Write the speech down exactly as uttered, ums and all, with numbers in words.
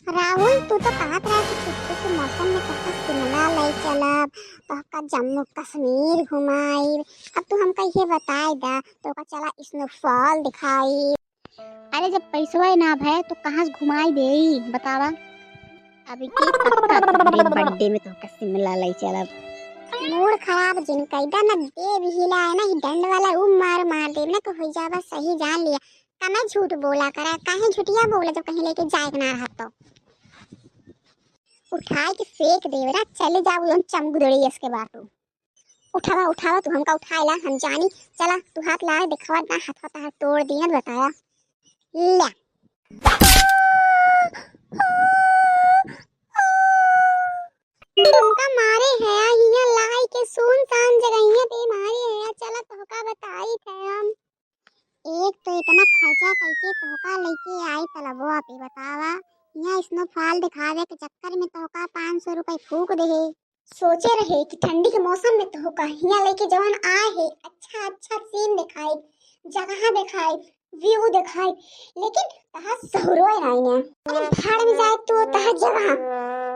राहुल, तू तो कहत रहा कि छुट्टी के मौसम में तोहका शिमला ले चलब, तोहका जम्मू कश्मीर घुमाइब। अब तू हमका ये बताए दा, तोहका चला स्नोफॉल दिखाई। अरे, जब पैसवा ना भय तो कहाँ से घुमाई देई, बतावा? अभी के पक्का तोहरे बर्थडे में तोहका शिमला ले चलब। मूड खराब जिन कैदा, ना देव हिला है ना ही डंड वाला, ऊ मार मार देब ना तो हो जाबा सही, जान लिया। कमे झूठ बोला करा, काहे झूठिया बोला जब कहीं लेके जाए के ना रहा तो। उठाए के फेंक देवे ना, चले जाओ हम चमगुदड़ी इसके बाटू। उठावा उठावा, तू हमका उठाए ला, हम जानी। चला तू हाथ ला, दिखावा ना, हाथ तोड़ दिया बताया। ल्या। तुमका मारे है हिया लाई के सुनसान जगहिया पे मारे है। चला तोहका बताई थे हम। एक तो इतना खर्चा करके तोहका लेके आई तलबवा पे, बतावा। यहाँ स्नोफॉल दिखावे के चक्कर में तोहका पाँच सौ रुपए फूक दे है। सोचे रहे कि ठंडी के मौसम में तोहका हिया लेके जवन आए है, अच्छा अच्छा सीन दिखाई, जगह दिखाई, व्यू दिखाई, लेकिन तहा सहुरो है ना। अरे भाड़ में जाए तू, तहा जगह।